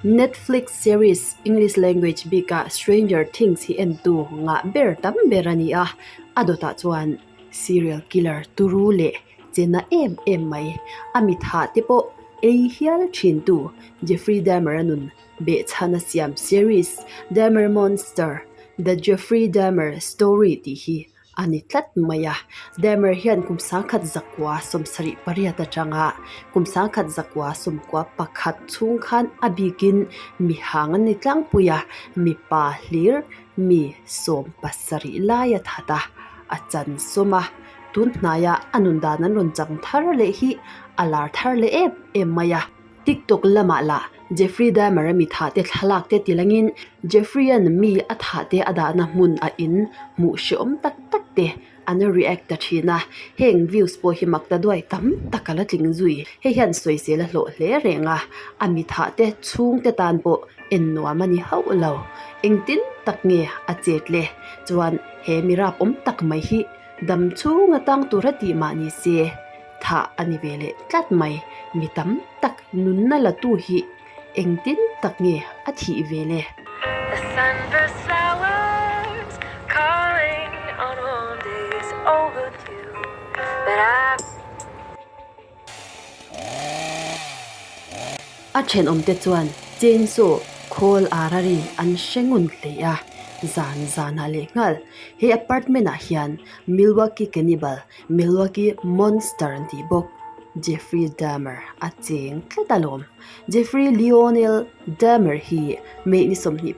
Netflix series English language bikah Stranger Things hi entu ngah ber tam ber a ni a, a dawtah chuan serial killer turu leh chena em em mai a mithah te pawh ei hial thintu Jeffrey Dahmer-a nun behchhan a siam series Dahmer Monster, The Jeffrey Dahmer Story tih hi a ni tlat mai a. Dahmer hian kum sangkhat zakua 78 atanga kum sangkhat zakua 91 chhung khan a bikin mi hang an ni tlangpui a, mipa hlir mi 70 lai a that a, a chan sawm a. Tun hnaia a nun dan an rawn chang thar leh hi a lar thar leh em em mai a. TikTok lamah lah Jeffrey Dahmer-a mi thah te thlalak te ti langin Jeffrey-a'n mi a thah te a dahna hmun a in hmuh hrehawm tak tak te an react ta thin a, heng views pawh hi mak ta duai tam tak a la tling zui. Hei hian sawisel a hlawh hle reng a, a mi thah te chhungte tan pawh en nuam a ni hauh lo. Engtin tak nge a chet le? Chuan he mi rap awm tak mai hi dam chhung atang tura tih mah ni se. Thah a ni ve leh tlat mai. Mi tam tak nunna la tu hi engtin tak nge a thih ve le? The sunburst flowers calling on warm days overdue But I. A thenawmte chuan chainsaw khawl ara ri an hre ngun hle a, zan zanah lehnghal he apartment ah hian Milwaukee Cannibal Milwaukee Monster an tih bawk. Jeffrey Dahmer a cheng tlat alawm. Jeffrey Lionel Dahmer hi May ni 21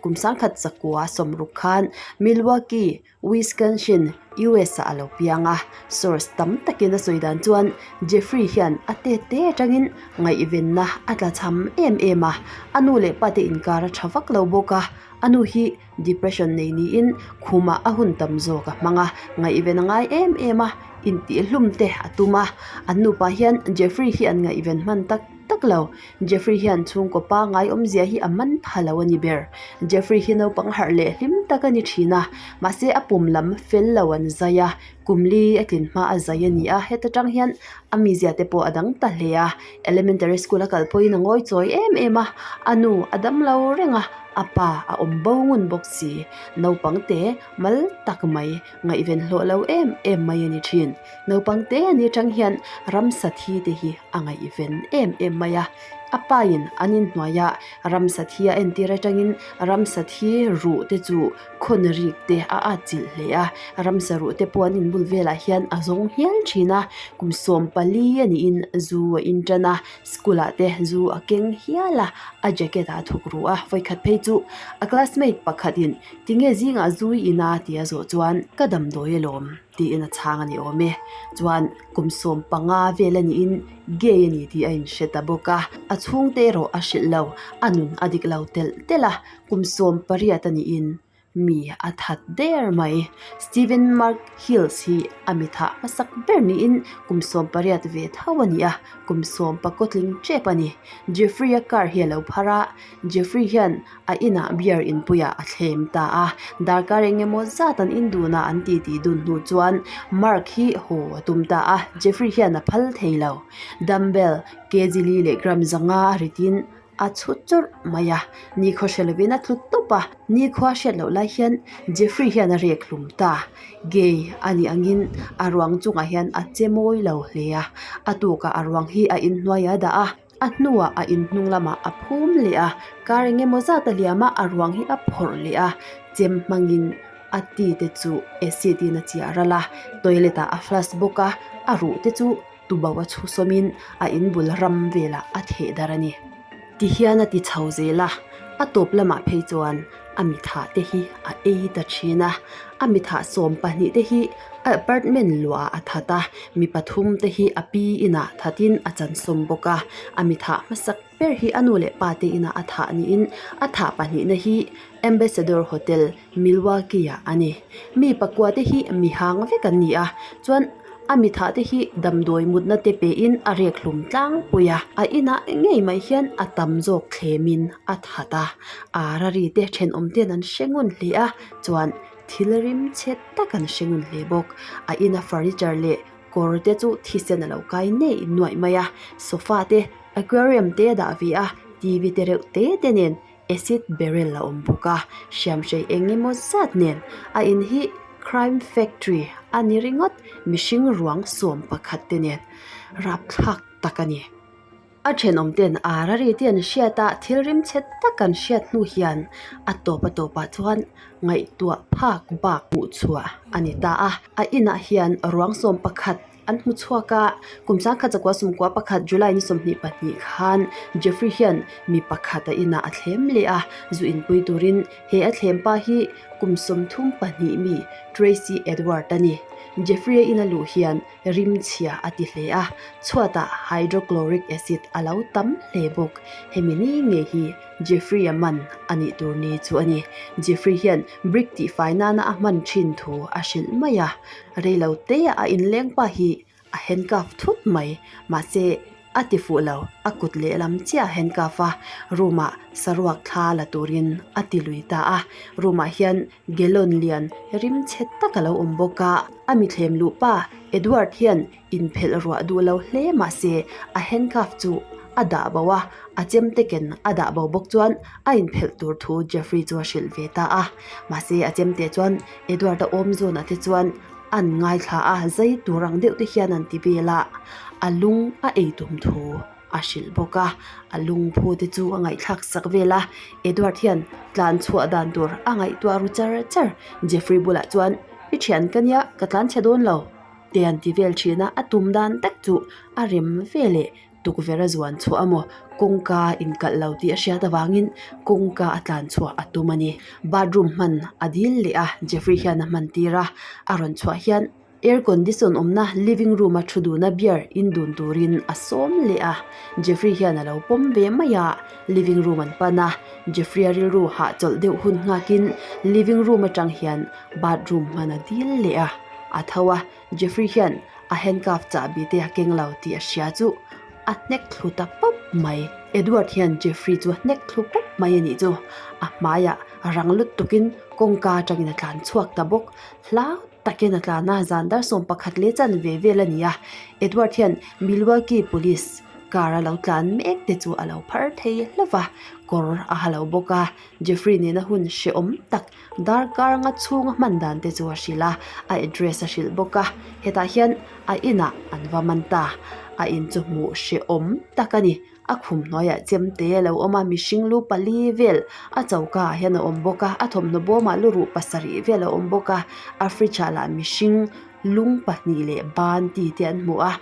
kum 1960 khan Milwaukee, Wisconsin, US ah a lo piang a. Source tam takin a sawi dan chuan Jeffrey hian a te te atangin ngaihvenna a tla cham em em a. A nu leh pa te inkar a tha vak lo bawk a, a nu hi Depression nei niin khumah a hun tam zawk a hmang a, ngaihven a ngai em em a, intihhlum te a tum a. An nupa hian Jeffrey hi an ngaihven hman tak tak lo. Jeffrey hian chhungkaw pa ngaiawmzia hi a man pha lo a ni ber. Jeffrey hi naupang harh leh hlim tak a ni thin a, mahse a pum lam fel lo an zai a, kum li a tlin hma a zai a ni a, heta tang hian a mizia te pawh a dang ta hle a. Elementary school a kal pawhin a ngawi chawi em em a, a nu a dam lo reng a, a pa a awm bo ngun bawk si. Naupang te mal tak mai ngaihven hlawh lo em em mai a ni thin. Naupang te a ni atang hian ramsa thi te hi a ngaihven em em mai a, a pa in an inhnuai a ramsa thi a entir atangin ramsa thi ruh te chu khawn rik te a atchilh hle a, ramsa ruh te pawh an inbul velah hian a zawng hial thin a, kum 14 a niin zu a in tan a, school ah te zu a keng hial a, a jacket ah a thuk ruh a, vawikhat phei chu a classmate pakhat in tinge zingah zu i in a tih a zawh chuan ka damdawi alawm tiin a chhang a ni awm e, chuan kum 15 vel a niin gay a ni tih a inhre ta bawk a, a chhungte erawh a hrilh lo, a nun a dik lo telh telh a. Kum 18 a niin mi a that der mai. Steven Mark Hills hi a mi thah hmasak ber niin kum 18 ve tho a ni a, kum 10 tling tep a ni. Jeffrey-a car hi a lo phar a, Jeffrey hian a inah beer inpuiah a thlem ta a. Darkar eng emaw zat an indun a an titi dun hnu chuan Mark hi haw a tum ta a, Jeffrey hian a phal thei lo. Dumbbell, kg li leh gram 500 a ritin A chhut chawrh mai a, nikhua hre lovin a tlu tawp a, nikhua hriat loh lai hian Jeffrey hian a rek hlum ta. Gay a nih angin a ruang chungah hian a che mawi lo hle a, a tukah a ruang hi a inhnuai a dah a, a hnuah a inhnung lamah a phum leh a, kar eng emaw zat a liam a, a ruang hi a phawrh leh a, chem hmangin a ti te chu acid in a chiah ral a, toilet ah a flush bawk a, a ruh te chu. Tubo a chhu sawmin a in bul ram velah a theh dar a ni. Tihian a ti chho zel a, a tawp lamah phei chuan a mithah te hi a ei ta thin a. A mithah 12 te hi a apartment luahah a that a, mi pathum te hi a pi inah thatin a chan sawm bawk a. A mithah hmasak ber hi a nu leh pa te inah a thah niin a thah pahnihna hi Ambassador Hotel, Milwaukee ah a ni. Mi pakua te hi mi hang vek an ni a, chuan a mi thah te hi damdawi mutna te pehin a rek hlum tlangpui a, a inah ngei mai hian a tam zawk thlemin a that a, ara ri te thenawm ten an hre ngun hle a, chuan thil rim chhe tak an hre ngun hle bawk. A ina furniture leh kawr te chu thisen a lo kai nei nuaih mai a, sofa te aquarium te a dah ve a. TV te reuh te te nen acid barrel a awm bawk a, hriamhrei eng emaw zat nen a in hi crime factory a ni ringawt mihring ruang 11 te nen rapthlak tak a ni. A thenawm ten ar a ri te an hriat a, thil rim chhe tak an hriat hnu hian a tawp a tawpah chuan ngaihtuah phak bak hmuh chhuah a ni ta a. A inah hian ruang 11 an hmu chhuak a, kum sangkhat zakua sawmkua pakhat July ni 22 khan Jeffrey hian mi pakhat a inah a thlem leh a, zu inpui turin he a thlem pa hi kum 32 mi Tracy Edward a ni. Jeffrey a ina luh hian rim chhia a ti hle a, chhuatah hydrochloric acid a lo tam hle bawk. Hemi ni ngei hi Jeffrey-a man a nih tur ni chu a ni. Jeffrey hian brick tihfai nana a hman thin thu a hrilh mai a, reilo te a inleng pa hi a handcuff thut mai. Mahse, a ti fuh lo, a kut lehlam chiah a handcuff a, room-ah saruak thla la turin a ti lui ta a. Room-ah hian Gallon lian rim chhe tak a lo awm bawk a, a mithlem luh pa Edward hian inphelh ruah duh lo hle mah se a handcuff chu a dah bo a, a chemte ken a dah bo bawk chuan a inphelh tur thu Jeffrey chu a hrilh ve ta a. Mahse a chemte chuan Edward-a awm zawnah te chuan an ngaithla a, zai tur ang deuh te hian an ti vel a, a lung a ei tum thu. a hrilh bawk a, a lungphu te chu a ngaihthlak sak vel a, Edward hian tlan chhuah dan tur a ngaihtuah ru char char, Jeffrey bulah chuan i thian ka nia ka tlan chhe dawn lo te an ti vel thin a, a tum dan tak chu a rem ve leh tukverh a zuan chhuah a maw kawngka inkalh lo tih a hriat avangin kawngka a tlan chhuah a tum a ni, bathroom hman a dil leh a Jeffrey hian a hman tir a, a rawn chhuah hian. Air condition awmna living room a thu duna beer in dun turin a sawm leh a, Jeffrey hian a lo pawm ve mai a, living room an pan a, Jeffrey a rilru hahchawlh deuh hun nghakin living room atang hian bathroom hman a dil leh a, a tho a, Jeffrey hian a handcuff chahbi te a keng lo tih a hria chu a hnek thlu ta pawp mai. Edward hian Jeffrey chu a hnek thlu pawp mai a nih chu, a hmaiah rang lut tukin kawngka atangin a tlan chhuak ta bawk, hlau takin a tlan a, zan dar 11 leh chan ve vel a ni a, Edward hian Milwaukee Police car a lo tlan mek te chu a lo phar thei hlauh a, kawr a ha lo bawk a, Jeffrey nena hun hrehawm tak darkar nga chhunga hman dan te chu a hrilh a, a address a hrilh bawk a, hetah hian a inah an va man ta, a in chu hmuh hrehawm tak a ni. A khum hnuaiah chemte a lo awm a, mihring lu pali vel a choka ah hian a awm bawk a, a thawmhnaw bawmah lu ruh pasarih vel a awm bawk a, a fridge ah lah mihring lung pahnih leh ban ti te an hmu a,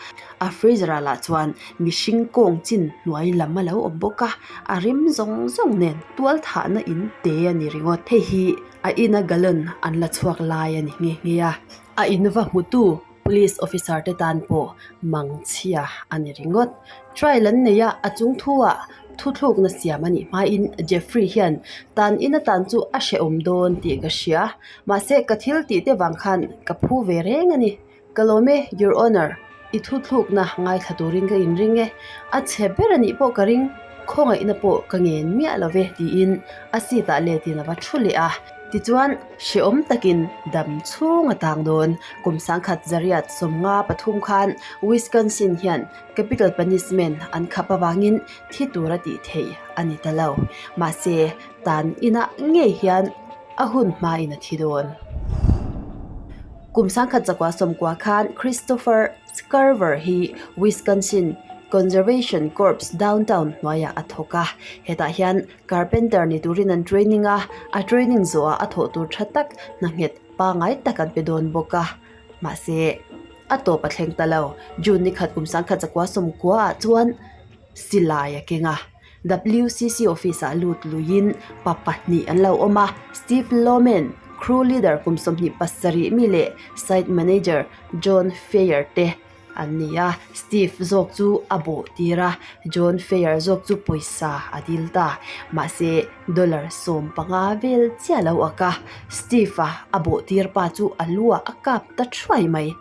a freezer ah lah chuan mihring kawng chin hnuai lam a lo awm bawk a, a rim zawng zawng nen tual thahna in te a ni ringawt. Hei hi a ina gallon an la chhuak lai a ni nghe nghe a, a in va hmutu Police officer te tan pawh mangchhia a ni ringawt. Trial an nei a, a chung thu ah thuthlukna siam a nih hmain Jeffrey hian tan in atan chu a hrehawm dawn tih ka hria. Mahse ka thil tih te vang khan ka phu ve reng a ni. Ka lawm e, Your Honour, i thuthlukna ngaithla turin ka inring e. A chhe ber a nih pawh ka ring, khawngaihna pawh ka ngen miah lo ve tiin a seat ah letin a va thu leh a. Tichuan, hrehawm takin dam chhung a tang dawn. Kum sangkhat zariat 53 khan Wisconsin hian capital punishment an khap avangin thi tura tih theih a ni ta lo. Mahse, tan inah ngei hian a hun hmain a thi dawn. Kum sangkhat zakua 90 khan Christopher Scarver hi Wisconsin Conservation Corps downtown hnuaiah a thawk a. Hetah hian Carpenter ni turin an training a, a training zawhah a thawh tur tha tak hna nghet pangai tak an pe dawn bawk a. Mahse, a tawp a thleng ta lo. June ni khat kum sangkhat zakua 90 ah chuan silai a keng a. WCC office ah lut luiin pa pahnih an lo awm a, Steve Loman, crew leader kum 27 mi leh site manager John Fayer te An ni a, Steve zawk chu a bawh tir a, John Fayer zawk chu pawisa a dil ta. Mahse, dollar 15 vel chiah lo ak a, Steve-a a bawh tir pa chu a lu ah a kap ta thuai mai.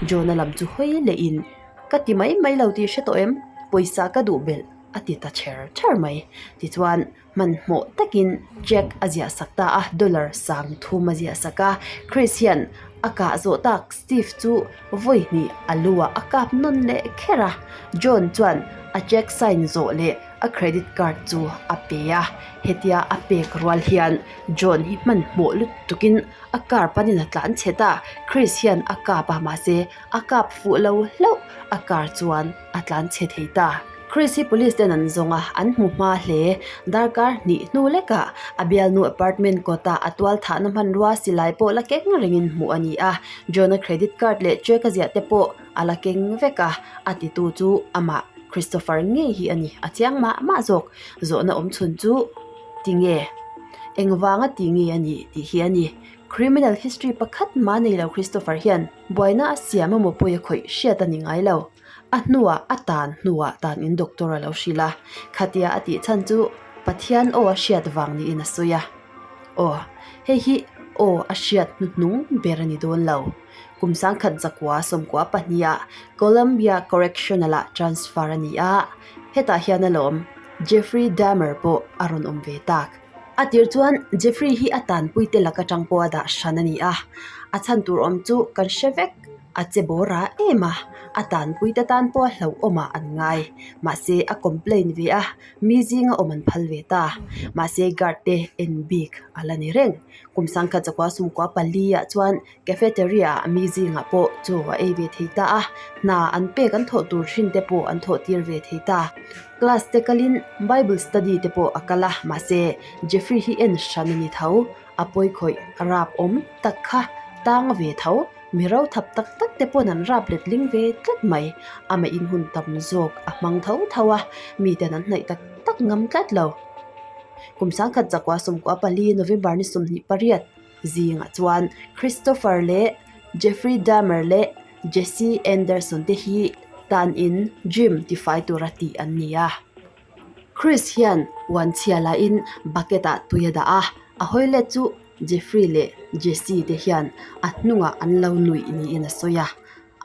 John-a lam chu hawi lehin, Ka ti mai mai lo tih hre tawh em? Pawisa ka duh belh a ti ta chher chher mai. Tichuan, Hmanhmawh takin check a ziah sak ta a, dollar 3000 a ziah sak a. Chris hian a kah zawh tak Steve chu vawi hnih a lu ah a kap nawn leh kher a. John chuan a check sign zawh leh a credit card chu a pe a, hetia a pek rual hian John hi hmanhmawh lutukin a car panin a tlan chhet a, Chris hian a kap a mahse a kap fuh lo hlauh a car chuan a tlan chhe thei ta. Chris hi police ten an zawng a, an hmu hma hle. Darkar hnih hnu lekah a bialnu apartment kawtah a tual thahna hmanrua silai pawh la keng rengin hmuh a ni a, John-a credit card leh check a ziah te pawh a la keng vek a, a titu chu amah Christopher ngei hi a ni. A chiang mah mah zawk. Zawhna awm chhun chu tinge? Engvanga ti nge a nih tih hi a ni. Criminal history pakhat mah nei lo Christopher hian buaina a siam emaw pawi a khawih hriat a ni ngai lo. A hnuah a tan hnuah tan in doctor a lo hrilh a, khatia a tih chhan chu Pathian aw a hriat vang niin a sawi a. Aw, hei hi aw a hriat hnuhnung ber a ni dawn lo. Kum sangkhat zakua sawmkua pahniha Columbia Correctional ah transfer a ni a, hetah hian alawm Jeffrey Dahmer pawh a rawn awm ve tak. A tir chuan Jeffrey hi a tanpuite lak atang pawh a dah hran a ni a, a chhan tur awm chu kan hre vek. A che bawr a em a, a tanpuite tan pawh a hlauhawmah an ngai. Mahse a complain ve a, mi zinga awm an phal ve ta. Mahse guard te en bik a la ni reng. Kum sangkhat zakua sumkua pali ah chuan Cafeteria ah mi zingah pawh chaw a ei ve thei ta a, hna an pek an thawh tur hrin te pawh an thawh tir ve thei ta. Class te kalin Bible study te pawh a kal a, mahse Jeffrey hi en hran a ni tho. A pawikhawih rap awm tak kha tang ve tho, mi ro thap tak tak te pawn an rap letling ve tlat mai. Amah in hun tam zawk a hmang tho tho a, miten an hnaih tak tak ngam tlat lo. Kum sangkhat zakua sawmkua pali November ni 28, Zingah chuan Christopher leh Jeffrey Dahmer leh Jesse Anderson te hi tan in gym tifai tura tih an ni a. Chris hian uan chhia lahin bucket ah tui a dah a, a hawi let chu Jeffrey leh Jesse te hian a hnungah an lo nuih niin a sawi a.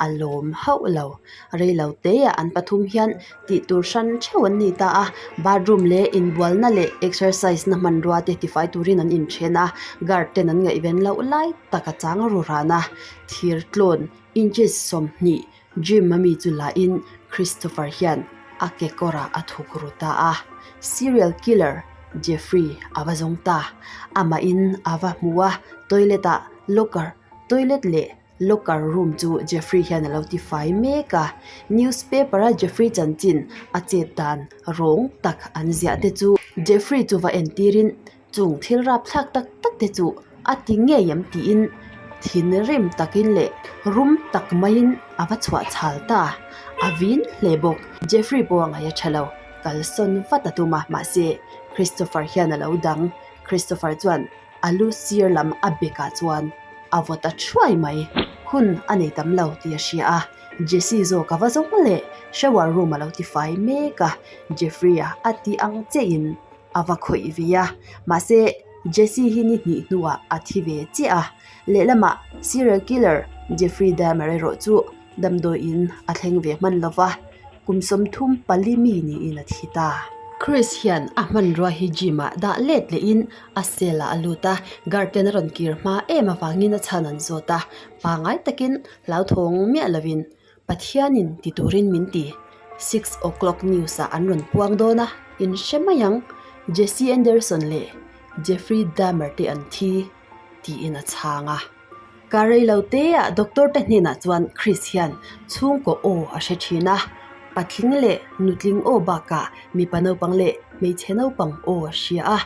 A lawm hauh lo. Rei lo te ah an pathum hian tih tur hran theuh an ni ta a, bathroom leh inbualna leh exercise na hmanrua te tifai turin an inthen a, guard ten an ngaihven loh lai tak a chang ru ran a, thir tlawn inches 20 gym ami chu la in Christopher hian a kekawr ah a thuk ru ta a, serial killer Jeffrey a va zawng ta, amah in a va hmu a, toilet ah locker toilet leh Locker room chu Jeffrey hian a lo ti fai mek a, newspaper a Jeffrey chanchin a chet dan rawng tak an ziah te chu Jeffrey chu va entirin chung thil rapthlak tak tak te chu a ti ngei em tiin thinrim takin leh rum tak maiin a va chhuah chhal ta, a vin hle bawk. Jeffrey pawh a ngaih a tha lo, kalsawn vat a tum a, mahse Christopher hian a lo dang, Christopher chuan A lu sir lam a bekah chuan a vaw ta thuai mai. Hun a nei tam lo tih a hria a, Jessie zawk a va zawng leh shower room a lo ti fai mek a, Jeffrey-a a tih ang chiahin a va khawih ve a, mahse Jessie hi ni hnih hnuah a thi ve chiah a, lehlamah serial killer Jeffrey Dahmer erawh chu Damdawiin a thleng ve hman lo va, kum 34 mi niin a thi ta. Chris hian a hmanrua hi gym ah dah let lehin a cell ah a lut a, guard ten a rawn kir hma em avangin a chhan an zawt a, pangai takin hlauthawng miah lovin Pathianin ti turin min ti. Six o'clock news ah an rawn puang dawn a, in hre mai ang, Jesse Anderson leh Jeffrey Dahmer te an thi, tiin a chhang a. Ka rei lo te ah doctor te hnenah chuan Chris hian chhungkaw aw a hre thin a, patling leh nutling aw bakah mipa naupang leh hmeichhe naupang aw a hria a,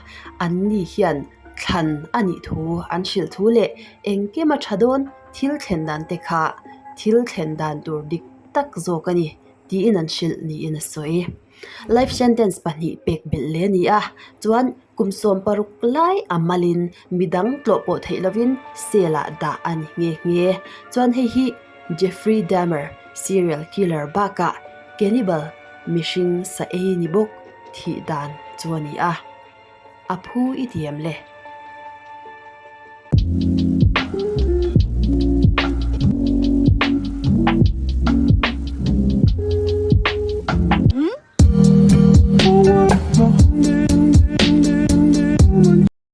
anni hian thlan a nih thu an hrilh thu leh engkim a tha dawn thil thlen dan te kha thil thlen dan tur dik tak zawk a ni tiin an hrilh niin a sawi. Life sentence pahnih pek belh leh a ni a, chuan Kum 16 lai a malin midang tlawh pawh theih lovin cell ah dah a ni nghe nghe. Chuan hei hi Jeffrey Dahmer, serial killer bakah cannibal, mihring sa ei ni bawk, thih dan chu a ni a. A phu i ti em le?